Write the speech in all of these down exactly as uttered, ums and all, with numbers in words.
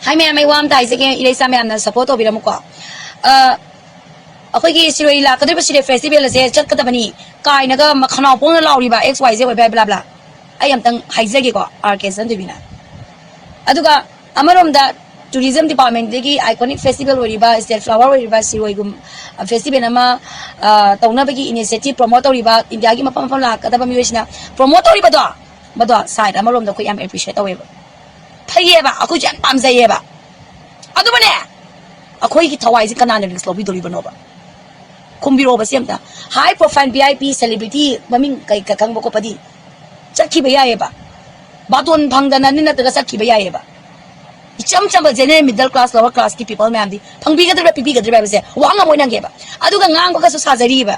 ꯍꯥꯏ ꯃꯌꯥꯝ, ꯑꯩ ꯋꯥ ꯑꯃꯇ ꯍꯥꯏꯖꯒꯦ, ꯏꯔꯩꯆꯥ ꯃꯌꯥꯝꯅ ꯁꯞꯄꯣꯔꯠ ꯇꯧꯕꯤꯔꯝꯃꯨꯀꯣ꯫ ꯑ, ꯑꯩꯈꯣꯏꯒꯤ ꯁꯤꯔꯣꯏ ꯂꯥꯛꯀꯗꯧꯔꯤꯕ ꯁꯤꯔꯣꯏ ꯐꯦꯁꯇꯤꯚꯦꯜ ꯑꯁꯦ ꯆꯠꯀꯗꯕꯅꯤ ꯀꯥꯏꯅꯒ ꯃꯈꯅꯥꯎ ꯄꯣꯡꯅ ꯂꯥꯎꯔꯤꯕ ꯑꯦꯛꯁ ꯋꯥꯏ ꯖꯦ ꯑꯣꯏꯕ ꯌꯥꯏ, ꯕ꯭ꯂꯥ ꯕ꯭ꯂꯥ꯫ ꯑꯩ ꯑꯝꯇꯪ ꯍꯥꯏꯖꯒꯦꯀꯣ, ꯑꯥꯔ ꯀꯦ ꯆꯟꯗꯣꯏꯕꯤꯅ꯫ ꯑꯗꯨꯒ ꯑꯃꯔꯣꯝꯗ ꯇꯨꯔꯤꯖꯝ ꯗꯤꯄꯥꯔꯠꯃꯦꯟꯗꯒꯤ ꯑꯥꯏꯀꯣꯅꯤꯛ ꯐꯦꯁꯇꯤꯚꯦꯜ ꯑꯣꯏꯔꯤꯕ, ꯁ꯭ꯇꯦꯠ ꯐ꯭ꯂꯥꯋꯔ ꯑꯣꯏꯔꯤꯕ ꯁꯤꯔꯣꯏꯒꯨꯝ ꯐꯦꯁꯇꯤꯚꯦꯜ ꯑꯃ, ꯑ, ꯇꯧꯅꯕꯒꯤ ꯏꯅꯤꯁꯤꯌꯦꯇꯤꯚ ꯄ꯭ꯔꯣꯃꯣꯠ ꯇꯧꯔꯤꯕ, ꯏꯟꯗꯤꯌꯥꯒꯤ ꯃꯐꯝ ꯃꯐꯝ ꯂꯥꯛꯀꯗꯕ ꯃꯤꯑꯣꯏꯁꯤꯅ ꯄ꯭ꯔꯣꯃꯣꯠ ꯇꯧꯔꯤꯕꯗꯣ, ꯃꯗꯣ ꯁꯥꯏꯠ ꯑꯃꯔꯣꯝꯗ ꯑꯩꯈꯣꯏ ꯌꯥꯝ ꯑꯦꯄ꯭ꯔꯤꯁꯤꯌꯦꯠ ꯇꯧꯋꯦꯕ꯫ ꯐꯩꯌꯦꯕ, ꯑꯩꯈꯣꯏꯁꯨ ꯌꯥꯝ ꯄꯥꯝꯖꯩꯌꯦꯕ꯫ ꯑꯗꯨꯕꯨꯅꯦ, ꯑꯩꯈꯣꯏꯒꯤ ꯊꯋꯥꯏꯁꯦ ꯀꯅꯥꯅ ꯔꯤꯛꯁ ꯂꯧꯕꯤꯗꯣꯔꯤꯕꯅꯣꯕ? ꯈꯨꯝꯕꯤꯔꯛꯑꯣꯕ ꯁꯤ ꯑꯝꯇ꯫ High profile V I P celebrity ꯃꯃꯤꯡ ꯀꯩ ꯀ ꯈꯪꯕ ꯈꯣꯠꯄꯗꯤ ꯆꯠꯈꯤꯕ ꯌꯥꯏꯌꯦꯕ, ꯕꯥꯇꯣꯟ ꯐꯪꯗꯅ ꯅꯠꯇ꯭ꯔꯒ ꯆꯠꯈꯤꯕ ꯌꯥꯏꯌꯦꯕ꯫ ꯏꯆꯝ ꯆꯝꯕ ꯖꯦꯅꯔꯦꯜ ꯃꯤꯗꯜ ꯀ꯭ꯂꯥꯁ, ꯂꯣꯋꯔ ꯀ꯭ꯂꯥꯁꯀꯤ ꯄꯤꯄꯜ ꯃꯌꯥꯝꯗꯤ ꯐꯪꯕꯤꯒꯗ꯭ꯔꯤꯕ꯭ꯔꯥ, ꯄꯤꯕꯤꯒꯗ꯭ꯔꯤꯕ꯭ꯔꯥ ꯍꯥꯏꯕꯁꯦ ꯋꯥ ꯉꯝꯃꯣꯏ ꯅꯪꯒꯦꯕ꯫ ꯑꯗꯨꯒ ꯉꯥꯡꯕꯒꯁꯨ ꯁꯥꯖꯔꯤꯕ,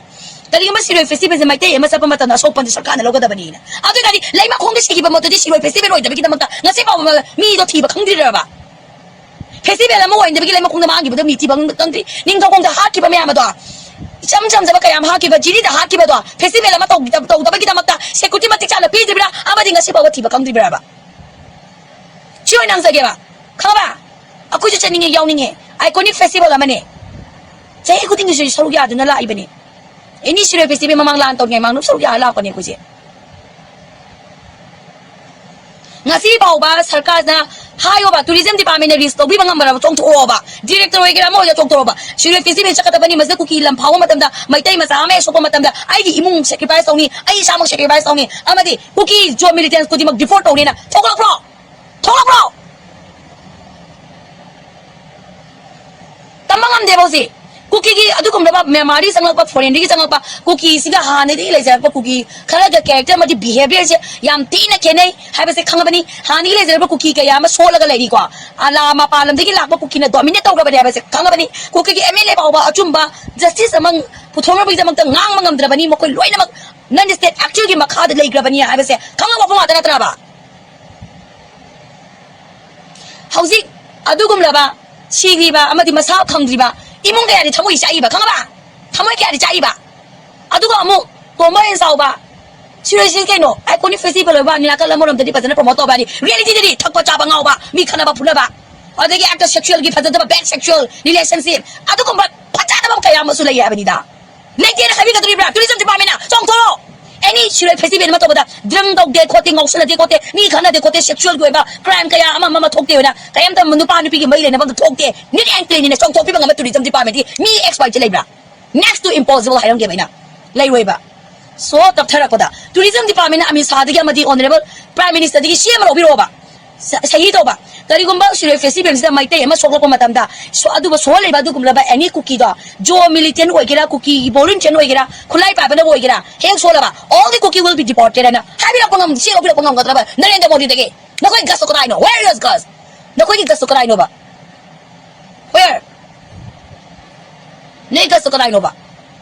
ꯀꯔꯤꯒꯨꯝꯕ ꯁꯤꯔꯣꯏ ꯐꯦꯁꯇꯤꯚꯦꯜꯁꯦ ꯃꯩꯇꯩ ꯑꯃ ꯆꯠꯄ ꯃꯇꯝꯗ ꯑꯁꯣꯛꯄꯟꯗꯤ ꯁꯔꯀꯥꯔꯅ ꯂꯧꯒꯗꯕꯅꯤꯅ꯫ ꯑꯗꯨ ꯑꯣꯏꯇꯥꯔꯗꯤ ꯂꯩꯃꯈꯣꯡꯗ ꯁꯤꯈꯤꯕ ꯃꯠꯇꯨꯗꯤ ꯁꯤꯔꯣꯏ ꯐꯦꯁꯇꯤꯚꯦꯜ ꯑꯣꯏꯗꯕꯒꯤꯗꯃꯛꯇ ꯉꯁꯤ ꯐꯥꯎꯕ ꯃꯤꯗꯣ ꯊꯤꯕ ꯈꯪꯗ꯭ꯔꯤꯔꯕ? ꯐꯦꯁꯇꯤꯚꯦꯜ ꯑꯃ ꯑꯣꯏꯅꯕꯒꯤ ꯂꯩꯃꯈꯣꯡꯗ ꯃꯥꯡꯈꯤꯕꯗꯣ ꯃꯤ ꯊꯤꯕ ꯈꯪꯗ꯭ꯔꯤ꯫ ꯅꯤꯡꯊꯧꯈꯣꯡꯗ ꯍꯥꯠꯈꯤꯕ ꯃꯌꯥꯝ ꯑꯗꯣ, ꯏꯆꯝ ꯆꯝꯖꯕ ꯀꯌꯥ ꯑꯃ ꯍꯥꯠꯈꯤꯕ, ꯖꯤꯔꯤꯗ ꯍꯥꯠꯈꯤꯕꯗꯣ, ꯐꯦꯁꯇꯤꯚꯦꯜ ꯑꯃ ꯇꯧ-, ꯇꯧꯗꯕꯒꯤꯗꯃꯛꯇ ꯁꯦꯀ꯭ꯌꯨꯔꯤꯇꯤ ꯃꯇꯤꯛ ꯆꯥꯅ ꯄꯤꯗ꯭ꯔꯤꯕ꯭ꯔꯥ? ꯑꯃꯗꯤ ꯉꯁꯤ ꯐꯥꯎꯕ ꯊꯤꯕ ꯈꯪꯗ꯭ꯔꯤꯕ꯭ꯔꯕ? ꯁꯤ ꯑꯣꯏꯅ ꯍꯪꯖꯒꯦꯕ, ꯈꯪꯉꯕ? ꯑꯩꯈꯣꯏꯁꯨ ꯆꯠꯅꯤꯡꯉꯦ, ꯌꯥꯎꯅꯤꯡꯉꯦ꯫ ꯑꯥꯏꯀꯣꯅꯤꯛ ꯐꯦꯁꯇꯤꯚꯦꯜ ꯑꯃꯅꯦ, ꯆꯍꯤ ꯈꯨꯗꯤꯡꯒꯤꯁꯨ ꯁꯔꯨꯛ ꯌꯥꯗꯨꯅ ꯂꯥꯛꯏꯕꯅꯦ꯫ ꯑꯦꯅꯤ ꯁꯤꯔꯣꯏ ꯐꯦꯁꯇꯤꯚꯦꯜ ꯃꯃꯥꯡ ꯂꯥꯟ ꯇꯧꯔꯤꯉꯩ ꯃꯃꯥꯡꯗ ꯁꯔꯨꯛ ꯌꯥꯔ ꯂꯥꯛꯄꯅꯦ ꯑꯩꯈꯣꯏꯁꯦ꯫ ꯉꯁꯤ ꯐꯥꯎꯕ ꯁꯔꯀꯥꯔꯅ ꯍꯥꯏꯌꯣꯕ, ꯇꯨꯔꯤꯖꯝ ꯗꯤꯄꯥꯔꯠꯃꯦꯟꯅ ꯔꯤꯛꯁ ꯂꯧꯕꯤꯕ ꯉꯝꯕꯔꯕ? ꯆꯣꯡꯊꯣꯛꯑꯣꯕ, ꯗꯤꯔꯦꯛꯇꯔ ꯑꯣꯏꯒꯦꯔꯥ ꯑꯃ ꯑꯣꯏꯒꯦꯔꯥ ꯆꯣꯡꯊꯣꯛꯑꯣꯕ꯫ ꯁꯤꯔꯣꯏ ꯐꯦꯁꯇꯤꯚꯦꯜ ꯆꯠꯀꯗꯕꯅꯤ, ꯃꯁꯤꯗ ꯀꯨꯀꯤ ꯂꯝ ꯐꯥꯎꯕ ꯃꯇꯝꯗ, ꯃꯩꯇꯩ ꯃꯆꯥ ꯑꯃ ꯍꯦꯛ ꯁꯣꯛꯄ ꯃꯇꯝꯗ ꯑꯩꯒꯤ ꯏꯃꯨꯡ ꯁꯦꯀ꯭ꯔꯤꯐꯥꯏꯁ ꯇꯧꯅꯤ, ꯑꯩ ꯏꯁꯥꯃꯛ ꯁꯦꯀ꯭ꯔꯤꯐꯥꯏꯁ ꯇꯧꯅꯤ, ꯑꯃꯗꯤ ꯀꯨꯀꯤ ꯖꯣ ꯃꯤꯂꯤꯇꯦꯟꯁ ꯈꯨꯗꯤꯡꯃꯛ ꯗꯤꯄꯣꯔꯠ ꯇꯧꯅꯤꯅ ꯊꯣꯛꯂꯛꯄ꯭ꯔꯣ? ꯊꯣꯛꯂꯛꯄ꯭ꯔꯣ? ꯇꯝꯕ ꯉꯝꯗꯦꯕ ꯍꯧꯖꯤꯛ꯫ ꯀꯨꯀꯤꯒꯤ ꯑꯗꯨꯒꯨꯝꯂꯕ ꯃ꯭ꯌꯥꯟꯃꯥꯔꯗꯒꯤ ꯆꯪꯂꯛꯄ, ꯐꯣꯔꯦꯟꯗꯒꯤ ꯆꯪꯂꯛꯄ ꯀꯨꯀꯤꯁꯤꯒ ꯍꯥꯟꯅꯗꯒꯤ ꯂꯩꯖꯔꯛꯄ ꯀꯨꯀꯤ ꯈꯔꯒ ꯀꯦꯔꯦꯛꯇꯔ ꯑꯃꯗꯤ ꯕꯤꯍꯦꯕꯤꯌꯔꯁꯦ ꯌꯥꯝ ꯊꯤꯅ ꯈꯦꯠꯅꯩ ꯍꯥꯏꯕꯁꯦ ꯈꯪꯉꯕꯅꯤ꯫ ꯍꯥꯟꯅꯗꯒꯤ ꯂꯩꯖꯔꯛꯄ ꯀꯨꯀꯤ ꯀꯌꯥ ꯑꯃ ꯁꯣꯜꯂꯒ ꯂꯩꯔꯤꯀꯣ꯫ ꯑꯂꯥ ꯃꯄꯥꯟ ꯂꯝꯗꯒꯤ ꯂꯥꯛꯄ ꯀꯨꯀꯤꯅ ꯗꯣꯃꯤꯅꯦꯠ ꯇꯧꯈ꯭ꯔꯕꯅꯦ ꯍꯥꯏꯕꯁꯦ ꯈꯪꯉꯕꯅꯤ꯫ ꯀꯨꯀꯤꯒꯤ ꯑꯦꯝ ꯑꯦꯜ ꯑꯦ ꯐꯥꯎꯕ ꯑꯆꯨꯝꯕ ꯖꯁꯇꯤꯁ ꯑꯃ ꯄꯨꯊꯣꯛꯅꯕꯒꯤꯗꯃꯛꯇ ꯉꯥꯡꯕ ꯉꯝꯗ꯭ꯔꯕꯅꯤ꯫ ꯃꯈꯣꯏ ꯂꯣꯏꯅꯃꯛ ꯅꯟ ꯁ꯭ꯇꯦꯠ ꯑꯦꯛꯆꯨꯋꯦꯜꯒꯤ ꯃꯈꯥꯗ ꯂꯩꯈ꯭ꯔꯕꯅꯤ ꯍꯥꯏꯕꯁꯦ ꯈꯪꯉꯕ ꯋꯥꯐꯝ ꯉꯥꯛꯇ ꯅꯠꯇ꯭ꯔꯕ? ꯍꯧꯖꯤꯛ ꯑꯗꯨꯒꯨꯝꯂꯕ ꯁꯤꯈ꯭ꯔꯤꯕ ꯑꯃꯗꯤ ꯃꯁꯥ ꯈꯪꯗ꯭ꯔꯤꯕ ꯏꯃꯨꯡ ꯀꯌꯥꯗꯤ ꯊꯃꯣꯏ ꯆꯥꯛꯏꯕ, ꯈꯪꯉꯕ? ꯊꯃꯣꯏ ꯀꯌꯥꯗꯤ ꯆꯥꯛꯏꯕ? ꯑꯗꯨꯒ ꯑꯃꯨꯛ ꯇꯣꯝꯕ ꯍꯦꯟ ꯆꯥꯎꯕ, ꯁꯤꯔꯣꯏꯁꯤ ꯀꯩꯅꯣ, ꯑꯥꯏꯀꯣꯅꯤꯛ ꯐꯦꯁꯇꯤꯚꯦꯜ ꯑꯣꯏꯕ ꯅꯥꯀꯜ ꯑꯃꯔꯣꯝꯗꯗꯤ ꯐꯖꯅ ꯄ꯭ꯔꯣꯃꯣꯠ ꯇꯧꯕ ꯌꯥꯅꯤ꯫ ꯔꯤꯌꯦꯂꯤꯇꯤꯗꯗꯤ ꯊꯛꯄ ꯆꯥꯕ ꯉꯥꯎꯕ, ꯃꯤ ꯈꯠꯅꯕ ꯐꯨꯅꯕ, ꯑꯗꯒꯤ ꯑꯦꯛꯇ ꯁꯦꯛꯁꯨꯑꯦꯜꯒꯤ ꯐꯖꯗꯕ, ꯕꯦꯗ ꯁꯦꯛꯁꯨꯑꯦꯜ ꯔꯤꯂꯦꯁꯟꯁꯤꯞ, ꯑꯗꯨꯒꯨꯝꯕ ꯐꯖꯗꯕ ꯀꯌꯥ ꯑꯃꯁꯨ ꯂꯩ ꯍꯥꯏꯕꯅꯤꯗ꯫ ꯂꯩꯇꯦꯅ ꯈꯟꯕꯤꯒꯗꯧꯔꯤꯕ꯭ꯔꯥ? ꯇꯨꯔꯤꯖꯝ ꯗꯤꯄꯥꯔꯠꯃꯦꯟꯅ ꯆꯣꯡꯊꯣꯔꯛꯑꯣ꯫ ꯑꯦꯅꯤ ꯁꯤꯔꯣꯏ ꯐꯦꯁꯇꯤꯚꯦꯜ ꯑꯃ ꯇꯧꯕꯗ ꯗ꯭ꯔꯪ ꯇꯧꯗꯦ ꯈꯣꯠꯇꯦ, ꯉꯥꯎꯁꯟꯅꯗꯦ ꯈꯣꯠꯇꯦ, ꯃꯤ ꯈꯠꯅꯗꯦ ꯈꯣꯠꯇꯦ, ꯁꯦꯛꯁꯨꯑꯦꯜꯒꯤ ꯑꯣꯏꯕ ꯀ꯭ꯔꯥꯏꯝ ꯀꯌꯥ ꯑꯃ ꯑꯃ ꯊꯣꯛꯇꯦ ꯑꯣꯏꯅ ꯀꯔꯤꯝꯇ ꯅꯨꯄꯥ ꯅꯨꯄꯤꯒꯤ ꯃꯔꯤ ꯂꯩꯅꯕ ꯑꯝꯇ ꯊꯣꯛꯇꯦ꯫ ꯅꯤꯠ ꯑꯦꯟ ꯀ꯭ꯂꯤꯟ ꯏꯅ ꯆꯣꯡꯊꯣꯛꯄꯤꯕ ꯉꯝꯕ ꯇꯨꯔꯤꯖꯝ ꯗꯤꯄꯥꯔꯠꯃꯦꯟꯒꯤ ꯃꯤ ꯑꯦꯛꯁꯄꯔꯠꯁꯦ ꯂꯩꯕ꯭ꯔꯥ? Next to impossible ꯍꯥꯏꯔꯝꯒꯦꯕ ꯑꯩꯅ꯫ ꯂꯩꯔꯣꯏꯕ꯫ ꯁꯣ ꯇꯞꯊꯔꯛꯄꯗ ꯇꯨꯔꯤꯖꯝ ꯗꯤꯄꯥꯔꯠꯃꯦꯟꯅ ꯑꯃꯤꯠ ꯁꯥꯍꯗꯒꯤ ꯑꯃꯗꯤ ꯑꯣꯅꯔꯦꯕꯜ ꯄ꯭ꯔꯥꯏꯝ ꯃꯤꯅꯤꯁꯇꯔꯗꯒꯤ ꯁꯤ ꯑꯃ ꯂꯧꯕꯤꯔꯛꯑꯣꯕ꯫ ꯁ-, ꯁꯍꯤ ꯇꯧꯕ꯫ ꯀꯔꯤꯒꯨꯝꯕ ꯁꯤꯔꯣꯏ ꯐꯦꯁꯇꯤꯚꯦꯜꯁꯤꯗ ꯃꯩꯇꯩ ꯑꯃ ꯁꯣꯛꯂꯛꯄ ꯃꯇꯝꯗ ꯁꯣ-, ꯑꯗꯨꯕꯨ ꯁꯣꯛꯍꯜꯂꯤꯕ ꯑꯗꯨꯒꯨꯝꯂꯕ ꯑꯦꯅꯤ ꯀꯨꯀꯤꯗꯣ, ꯖꯣ ꯃꯤꯂꯤꯇꯦꯟ ꯑꯣꯏꯒꯦꯔꯥ, ꯀꯨꯀꯤꯒꯤ ꯚꯣꯂꯨꯟꯇꯤꯌꯔ ꯑꯣꯏꯒꯦꯔꯥ, ꯈꯨꯠꯂꯥꯏ ꯄꯥꯏꯕꯅꯕꯨ ꯑꯣꯏꯒꯦꯔꯥ, ꯍꯦꯛ ꯁꯣꯛꯂꯕ all the Kuki will be deported ꯍꯥꯏꯅ ꯍꯥꯏꯕꯤꯔꯛꯄ ꯉꯝ-, ꯁꯤ ꯂꯧꯕꯤꯔꯛꯄ ꯉꯝꯒꯗ꯭ꯔꯕ ꯅꯔꯦꯟꯗ꯭ꯔ ꯃꯣꯗꯤꯗꯒꯤ? ꯅꯈꯣꯏ ꯒꯠꯁꯇꯣ ꯀꯗꯥꯏꯅꯣ? Where is guts? ꯅꯈꯣꯏꯒꯤ ꯒꯠꯁꯇꯣ ꯀꯗꯥꯏꯅꯣꯕ? Where? ꯅꯣꯏ ꯒꯠꯁꯇꯣ ꯀꯗꯥꯏꯅꯣꯕ?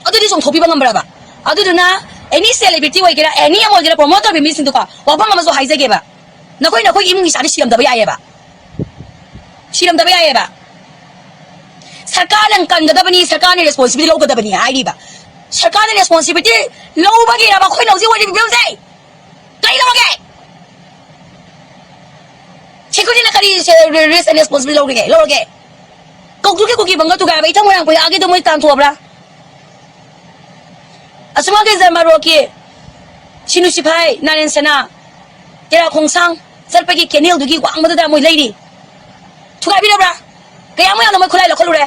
ꯑꯗꯨꯗꯤ ꯆꯣꯡꯊꯣꯛꯄꯤꯕ ꯉꯝꯕ꯭ꯔꯕ? ꯑꯗꯨꯗꯨꯅ ꯑꯦꯅꯤ ꯁꯦꯂꯦꯕ꯭ꯔꯤꯇꯤ ꯑꯣꯏꯒꯦꯔꯥ, ꯑꯦꯅꯤ ꯑꯃ ꯑꯣꯏꯒꯦꯔꯥ, ꯄ꯭ꯔꯣꯃꯣꯠ ꯇꯧꯔꯤꯕ ꯃꯤꯁꯤꯡꯗꯨꯀꯣ, ꯋꯥꯐꯝ ꯑꯃꯁꯨ ꯍꯥꯏꯖꯒꯦꯕ꯫ ꯅꯈꯣꯏ, ꯅꯈꯣꯏꯒꯤ ꯏꯃꯨꯡ ꯏꯆꯥꯗꯤ ꯁꯤꯔꯝꯗꯕ ꯌꯥꯏꯌꯦꯕ꯫ ꯁꯤꯔꯝꯗꯕ ꯌꯥꯏꯌꯦꯕ꯫ ꯁꯔꯀꯥꯔꯅ ꯀꯟꯒꯗꯕꯅꯤ, ꯁꯔꯀꯥꯔꯅ ꯔꯦꯁꯄꯣꯟꯁꯤꯕꯤꯂꯤꯇꯤ ꯂꯧꯒꯗꯕꯅꯤ ꯍꯥꯏꯔꯤꯕ꯫ ꯁꯔꯀꯥꯔꯅ ꯔꯦꯁꯄꯣꯟꯁꯤꯕꯤꯂꯤꯇꯤ ꯂꯧꯕꯒꯤꯔꯕ ꯑꯩꯈꯣꯏꯅ ꯍꯧꯖꯤꯛ ꯑꯣꯏꯔꯤꯕ ꯐꯤꯕꯝꯁꯦ? ꯀꯔꯤ ꯂꯧꯔꯒꯦ? ꯁꯦꯀ꯭ꯌꯨꯔꯤꯇꯤꯅ ꯀꯔꯤ ꯁꯦ-, ꯔꯦ-, ꯔꯦꯁ ꯑꯦꯟ ꯔꯦꯁꯄꯣꯟꯁꯤꯕꯤꯂꯤꯇꯤ ꯂꯧꯔꯤꯒꯦ, ꯂꯧꯔꯒꯦ? ꯀꯧꯗ꯭ꯔꯨꯛꯀꯤ ꯀꯨꯀꯤ ꯕꯪꯒ ꯊꯨꯒꯥꯏꯕ ꯏꯊꯪ ꯃꯣꯏꯔꯥꯡ ꯀꯣꯏꯔꯛꯑꯒꯦꯗꯣ ꯃꯣꯏ ꯇꯥꯟꯊꯣꯛꯑꯕ꯭ꯔꯥ? ꯑꯁꯨꯃꯥꯡꯒꯤ ꯖꯔꯃ ꯔꯣꯗꯀꯤ ꯁꯤꯅꯨ ꯁꯤꯐꯥꯏ ꯅꯥꯔꯦꯟ ꯁꯦꯅꯥ ꯇꯦꯔꯥ ꯈꯣꯡꯁꯥꯡ ꯆꯠꯄꯒꯤ ꯀꯦꯅꯦꯜꯗꯨꯒꯤ ꯋꯥꯡꯃꯗꯨꯗ ꯃꯣꯏ ꯂꯩꯔꯤ꯫ ꯊꯨꯒꯥꯏꯕꯤꯔꯕ꯭ꯔꯥ? ꯀꯌꯥꯝ ꯌꯥꯝꯅ ꯃꯣꯏ ꯈꯨꯠꯂꯥꯏ ꯂꯧꯈꯠꯂꯨꯔꯦ?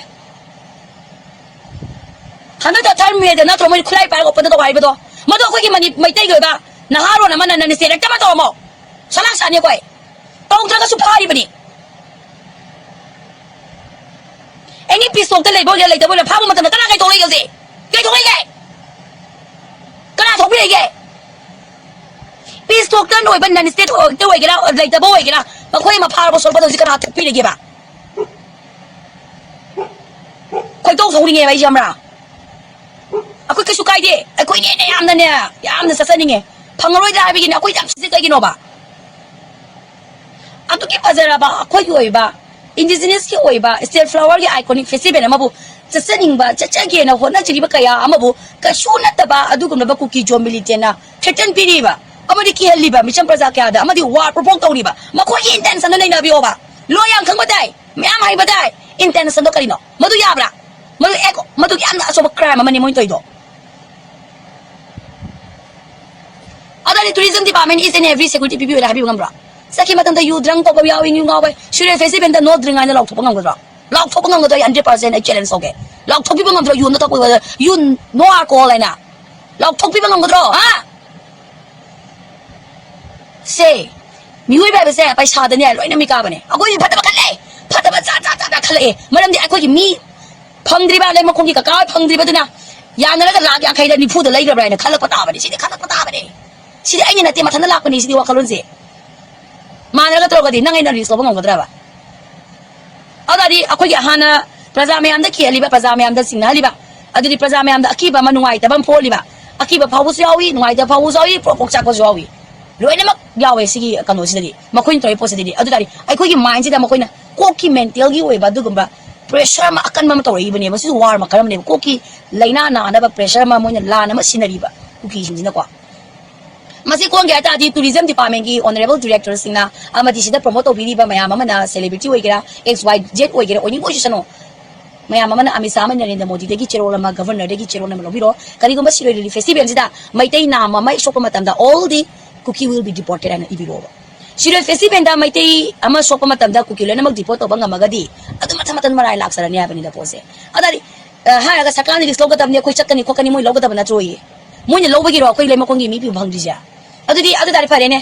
ꯍꯟꯗꯛꯇ ꯊꯥꯔꯠ ꯃꯦꯗ ꯅꯠꯇ꯭ꯔꯣ ꯃꯣꯏ ꯈꯨꯠꯂꯥꯏ ꯄꯥꯏꯔꯒ ꯑꯣꯄꯟꯗ ꯇꯧ ꯍꯥꯏꯕꯗꯣ? ꯃꯗꯨ ꯑꯩꯈꯣꯏꯒꯤ ꯃꯅꯤ-, ꯃꯩꯇꯩꯒꯤ ꯑꯣꯏꯕ ꯅꯍꯥꯔꯣꯟ ꯑꯃꯅ ꯅꯟ ꯁ꯭ꯇꯦꯠ ꯑꯦꯛꯇ ꯑꯃ ꯇꯧꯔꯝꯃꯣ꯫ ꯁꯂꯥꯛ ꯁꯥꯅꯤ ꯑꯩꯈꯣꯏ꯫ ꯇꯧꯗ꯭ꯔꯒꯁꯨ ꯐꯥꯔꯤꯕꯅꯤ꯫ ꯑꯦꯅꯤ ꯄꯤꯁꯇꯣꯛꯇ ꯂꯩꯕ ꯑꯣꯏꯒꯦꯔꯥ ꯂꯩꯇꯕ ꯑꯣꯏꯒꯦꯔꯥ ꯐꯥꯕ ꯃꯇꯝꯗ ꯀꯅꯥ ꯀꯩꯗꯧ ꯂꯩꯒꯦ ꯍꯧꯖꯤꯛ? ꯀꯩꯗꯧ ꯂꯩꯒꯦ? ꯀꯅꯥ ꯊꯣꯛꯄꯤꯔꯤꯒꯦ? ꯄꯤꯁꯇꯣꯛꯇ ꯑꯣꯏꯕ ꯅꯟ ꯁ꯭ꯇꯦꯠ ꯑꯣꯏꯒꯦꯔꯥ ꯂꯩꯇꯕ ꯑꯣꯏꯒꯦꯔꯥ ꯃꯈꯣꯏ ꯑꯃ ꯐꯥꯔꯕ ꯁꯣꯛꯄꯗ ꯍꯧꯖꯤꯛ ꯀꯅꯥ ꯊꯣꯛꯄꯤꯔꯒꯦꯕ? ꯈꯣꯏꯗꯧ ꯁꯧꯅꯤꯡꯉꯦꯕ ꯑꯩꯁꯦ, ꯈꯪꯕ꯭ꯔꯥ? ꯑꯩꯈꯣꯏ ꯀꯩꯁꯨ ꯀꯥꯏꯗꯦ, ꯑꯩꯈꯣꯏꯅ ꯍꯦꯟꯅ ꯌꯥꯝꯅꯅꯦ, ꯌꯥꯝꯅ ꯆꯠꯆꯅꯤꯡꯉꯦ꯫ ꯐꯪꯉꯔꯣꯏꯗ꯭ꯔꯥ ꯍꯥꯏꯕꯒꯤꯅꯦ, ꯑꯩꯈꯣꯏ ꯌꯥꯝ ꯁꯤꯖꯤꯟꯅ ꯀꯩꯒꯤꯅꯣꯕ? ꯑꯗꯨꯛꯀꯤ ꯐꯖꯔꯕ ꯑꯩꯈꯣꯏꯒꯤ ꯑꯣꯏꯕ ꯏꯟꯗꯤꯖꯤꯅꯁꯀꯤ ꯑꯣꯏꯕ ꯁ꯭ꯇꯦꯠ ꯐ꯭ꯂꯥꯋꯔꯒꯤ ꯑꯥꯏꯀꯣꯅꯤꯛ ꯐꯦꯁꯇꯤꯚꯦꯜ ꯑꯃꯕꯨ ꯆꯠꯆꯅꯤꯡꯕ, ꯆꯠꯆꯒꯦꯅ ꯍꯣꯠꯅꯖꯔꯤꯕ ꯀꯌꯥ ꯑꯃꯕꯨ ꯀꯩꯁꯨ ꯅꯠꯇꯕ ꯑꯗꯨꯒꯨꯝꯂꯕ ꯀꯨꯀꯤ ꯖꯣ ꯃꯤꯂꯤꯇꯦꯟꯅ ꯊ꯭ꯔꯦꯇꯟ ꯄꯤꯔꯤꯕ ꯑꯃꯗꯤ ꯀꯤꯍꯜꯂꯤꯕ ꯃꯤꯆꯝ ꯄ꯭ꯔꯖꯥ ꯀꯌꯥꯗ ꯑꯃꯗꯤ ꯋꯥꯔ ꯄ꯭ꯔꯣꯚꯣꯛ ꯇꯧꯔꯤꯕ ꯃꯈꯣꯏꯒꯤ ꯏꯟꯇꯦꯟꯁꯟꯗ ꯅꯩꯅꯕꯤꯌꯣꯕ꯫ ꯂꯣ ꯌꯥꯝ ꯈꯪꯕ ꯇꯥꯏ꯫ ꯃꯌꯥꯝ ꯍꯥꯏꯕ ꯇꯥꯏ꯫ Intentionꯗꯣ ꯀꯔꯤꯅꯣ? ꯃꯗꯨ ꯌꯥꯕ꯭ꯔꯥ? ꯃꯗꯨ ꯑꯦ, ꯃꯗꯨ ꯌꯥꯝꯅ ꯑꯆꯧꯕ crime ꯑꯃꯅꯤ ꯃꯣꯏꯅ ꯇꯧꯔꯤꯗꯣ꯫ ꯑꯗꯨꯗꯤ tourism department is in every security ꯄꯤꯕꯤꯌꯨꯅ ꯍꯥꯏꯕꯤꯕ ꯉꯝꯕ꯭ꯔꯣ? ꯆꯠꯈꯤ ꯃꯇꯝꯗ ꯌꯨ drunk ꯇꯧꯕ ꯌꯥꯎꯏ, ꯌꯨ ꯉꯥꯎꯕ꯫ ꯁꯤꯔꯣꯏ festivalꯗ no drink ꯍꯥꯏꯅ ꯂꯥꯎꯊꯣꯛꯄ ꯉꯝꯒꯗ꯭ꯔꯣ? ꯂꯥꯎꯊꯣꯛꯄ ꯉꯝꯒꯗ꯭ꯔꯣ? ꯑꯩ hundred percent ꯑꯩ challenge ꯇꯧꯒꯦ꯫ ꯂꯥꯎꯊꯣꯛꯄꯤꯕ ꯉꯝꯗ꯭ꯔꯣ? ꯌꯨ no ꯊꯛꯄ, ꯌꯨ no alcohol ꯍꯥꯏꯅ ꯂꯥꯎꯊꯣꯛꯄꯤꯕ ꯉꯝꯒꯗ꯭ꯔꯣ? ꯍꯥ? ꯁꯦ, ꯃꯤꯑꯣꯏꯕ ꯍꯥꯏꯕꯁꯦ ꯄꯩꯁꯥꯗꯅꯦ ꯂꯣꯏꯅ ꯃꯤꯀꯥꯕꯅꯦ꯫ ꯑꯩꯈꯣꯏꯗꯤ ꯐꯠꯇꯕ ꯈꯜꯂꯦ, ꯐꯠꯇꯕ ꯖꯥꯠ ꯖꯥꯠ ꯖꯥꯠ ꯖꯥꯠ ꯈꯜꯂꯛꯑꯦ꯫ ꯃꯔꯝꯗꯤ ꯑꯩꯈꯣꯏꯒꯤ ꯃꯤ ꯐꯪꯗ꯭ꯔꯤꯕ, ꯂꯩꯃꯈꯣꯡꯒꯤ ꯀꯀꯥ ꯍꯣꯏ ꯐꯪꯗ꯭ꯔꯤꯕꯗꯨꯅ ꯌꯥꯅꯔꯒ ꯂꯥꯛ ꯌꯥꯡꯈꯩꯗ ꯅꯤꯐꯨꯗ ꯂꯩꯈ꯭ꯔꯕ꯭ꯔꯥ ꯍꯥꯏꯅ ꯈꯜꯂꯛꯄ ꯇꯥꯕꯅꯤ꯫ ꯁꯤꯗꯤ ꯈꯜꯂꯛꯄ ꯇꯥꯕꯅꯤ꯫ ꯁꯤꯗꯤ ꯑꯩꯅ ꯅꯠꯇꯦ, ꯃꯊꯟꯇ ꯂꯥꯛꯄꯅꯤ꯫ ꯁꯤꯗꯤ ꯋꯥꯈꯜꯂꯣꯟꯁꯦ ꯃꯥꯟꯅꯔꯒ ꯇꯧꯔꯒꯗꯤ ꯅꯪ ꯑꯩꯅ risk ꯂꯧꯕ ꯉꯝꯒꯗ꯭ꯔꯕ? ꯑꯗꯨꯗꯤ ꯑꯩꯈꯣꯏꯒꯤ ꯍꯥꯟꯅ ꯄ꯭ꯔꯖꯥ ꯃꯌꯥꯝꯗ ꯀꯤꯍꯜꯂꯤꯕ, ꯄ꯭ꯔꯖꯥ ꯃꯌꯥꯝꯗ ꯆꯤꯡꯅꯍꯜꯂꯤꯕ, ꯑꯗꯨꯗꯤ ꯄ꯭ꯔꯖꯥ ꯃꯌꯥꯝꯗ ꯑꯀꯤꯕ ꯑꯃ, ꯅꯨꯡꯉꯥꯏꯇꯕ ꯑꯃ ꯄꯣꯛꯍꯜꯂꯤꯕ, ꯑꯀꯤꯕ ꯐꯥꯎꯕꯁꯨ ꯌꯥꯎꯏ, ꯅꯨꯡꯉꯥꯏꯇꯕ ꯐꯥꯎꯕꯁꯨ ꯌꯥꯎꯏ, ꯄ꯭ꯔꯣꯛ ꯄ꯭ꯔꯣꯛ ꯆꯥꯛꯄꯁꯨ ꯌꯥꯎꯏ꯫ ꯂꯣꯏꯅꯃꯛ ꯌꯥꯎꯋꯦ ꯁꯤꯒꯤ ꯀꯩꯅꯣꯁꯤꯗꯗꯤ, ꯃꯈꯣꯏꯅ ꯇꯧꯔꯤꯕ ꯄꯣꯠꯁꯤꯗꯗꯤ꯫ ꯑꯗꯨ ꯇꯥꯔꯗꯤ ꯑꯩꯈꯣꯏꯒꯤ mindꯁꯤꯗ ꯃꯈꯣꯏꯅ ꯀꯣꯛꯀꯤ mentalꯒꯤ ꯑꯣꯏꯕ ꯑꯗꯨꯒꯨꯝꯕ pressure ꯑꯃ ꯑꯀꯟꯕ ꯑꯃ ꯇꯧꯔꯛꯏꯕꯅꯦꯕ꯫ ꯁꯤꯁꯨ war ꯃꯈꯜ ꯑꯃꯅꯦꯕ, ꯀꯣꯛꯀꯤ ꯂꯥꯏꯅꯥ ꯅꯥꯅꯕ pressure ꯑꯃ ꯃꯣꯏꯅ ꯂꯥꯟ ꯑꯃ ꯁꯤꯟꯅꯔꯤꯕ ꯀꯨꯀꯤꯁꯤꯡꯁꯤꯅꯀꯣ꯫ ꯃꯁꯤ ꯀꯣꯟꯒꯦ ꯍꯥꯏꯇꯥꯔꯗꯤ tourism departmentꯀꯤ honourable directorꯁꯤꯡꯅ ꯑꯃꯗꯤ ꯁꯤꯗ promote ꯇꯧꯕꯤꯔꯤꯕ ꯃꯌꯥꯝ ꯑꯃꯅ celebrity ꯑꯣꯏꯒꯦꯔꯥ, X Y Z ꯑꯣꯏꯒꯦꯔꯥ, ꯑꯣꯏꯅꯤꯡꯕ ꯑꯣꯏꯁꯅꯨ, ꯃꯌꯥꯝ ꯑꯃꯅ ꯑꯃꯤꯠ ꯁꯥꯍ ꯑꯃ, ꯅꯔꯦꯟꯗ꯭ꯔ ꯃꯣꯗꯤꯗꯒꯤ ꯆꯦꯔꯣꯜ ꯑꯃ, governorꯗꯒꯤ ꯆꯦꯔꯣꯜ ꯑꯃ ꯂꯧꯕꯤꯔꯣ꯫ ꯀꯔꯤꯒꯨꯝꯕ ꯁꯤꯔꯣꯏ ꯂꯤꯂꯤ festivalꯁꯤꯗ ꯃꯩꯇꯩ ꯅꯥꯝ ꯑꯃ ꯍꯦꯛ ꯁꯣꯛꯄ ꯃꯇꯝꯗ all the Kuki will be deported ꯍꯥꯏꯅ ꯏꯕꯤꯔꯣꯕ꯫ ꯁꯤꯔꯣꯏ festivalꯗ ꯃꯩꯇꯩ ꯑꯃ ꯁꯣꯛꯄ ꯃꯇꯝꯗ ꯀꯨꯀꯤ ꯂꯣꯏꯅꯃꯛ deport ꯇꯧꯕ ꯉꯝꯃꯒꯗꯤ ꯑꯗꯨ ꯃꯊꯟ ꯃꯊꯟ ꯃꯔꯥꯏ ꯂꯥꯛꯆꯔꯅꯤ ꯍꯥꯏꯕꯅꯤꯗ ꯄꯣꯠꯁꯦ꯫ ꯑꯗꯨꯗꯤ, ꯑ, ꯍꯥꯏꯔꯒ ꯁꯔꯀꯥꯔꯅ risk ꯂꯧꯒꯗꯕꯅꯤ, ꯑꯩꯈꯣꯏ ꯆꯠꯀꯅꯤ ꯈꯣꯠꯀꯅꯤ, ꯃꯣꯏ ꯂꯧꯒꯗꯕ ꯅꯠꯇ꯭ꯔꯣꯌꯦ? ꯃꯣꯏꯅ ꯂꯧꯕꯒꯤꯔꯣ ꯑꯩꯈꯣꯏ ꯂꯩꯃꯈꯣꯡꯒꯤ ꯃꯤ ꯐꯪꯗ꯭ꯔꯤꯁꯦ? ꯑꯗꯨꯗꯤ, ꯑꯗꯨ ꯇꯥꯔꯗꯤ ꯐꯔꯦꯅꯦ꯫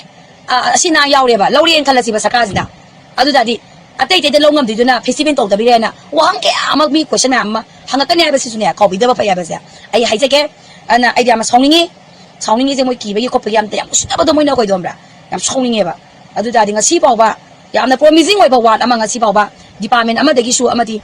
ꯑ, ꯑꯁꯤ ꯅꯥ ꯌꯥꯎꯔꯦꯕ, ꯂꯧꯔꯦꯅ ꯈꯜꯂꯁꯤꯕ ꯁꯔꯀꯥꯔꯁꯤꯗ꯫ ꯑꯗꯨ ꯇꯥꯔꯗꯤ ꯑꯇꯩ ꯑꯇꯩꯗ ꯂꯧ ꯉꯝꯗ꯭ꯔꯤꯗꯨꯅ festival ꯇꯧꯗꯕꯤꯔꯦꯅ ꯋꯥꯍꯪ ꯀꯌꯥ ꯑꯃ, ꯃꯤ question ꯃꯌꯥꯝ ꯑꯃ ꯍꯪꯉꯛꯀꯅꯤ ꯍꯥꯏꯕꯁꯤꯁꯨꯅꯦ, ꯀꯥꯎꯕꯤꯗꯕ ꯐꯩ ꯍꯥꯏꯕꯁꯦ ꯑꯩ ꯍꯥꯏꯖꯒꯦ꯫ ꯑꯗꯨꯅ ꯑꯩꯗꯤ ꯌꯥꯝꯅ ꯁꯥꯎꯅꯤꯡꯉꯤ꯫ ꯁꯥꯎꯅꯤꯡꯉꯤꯁꯦ ꯃꯣꯏ ꯀꯤꯕꯒꯤ ꯈꯣꯠꯄꯒꯤ ꯌꯥꯝ, ꯌꯥꯝ ꯎꯁꯤꯠꯇꯕꯗꯣ ꯃꯣꯏꯅ ꯑꯩꯈꯣꯏꯗꯣ, ꯈꯪꯕ꯭ꯔꯥ? ꯌꯥꯝ ꯁꯥꯎꯅꯤꯡꯉꯦꯕ꯫ ꯑꯗꯨ ꯇꯥꯔꯗꯤ ꯉꯁꯤ ꯐꯥꯎꯕ ꯌꯥꯝꯅ promising ꯑꯣꯏꯕ word ꯑꯃ ꯉꯁꯤ ꯐꯥꯎꯕ department ꯑꯃꯗꯒꯤꯁꯨ ꯑꯃꯗꯤ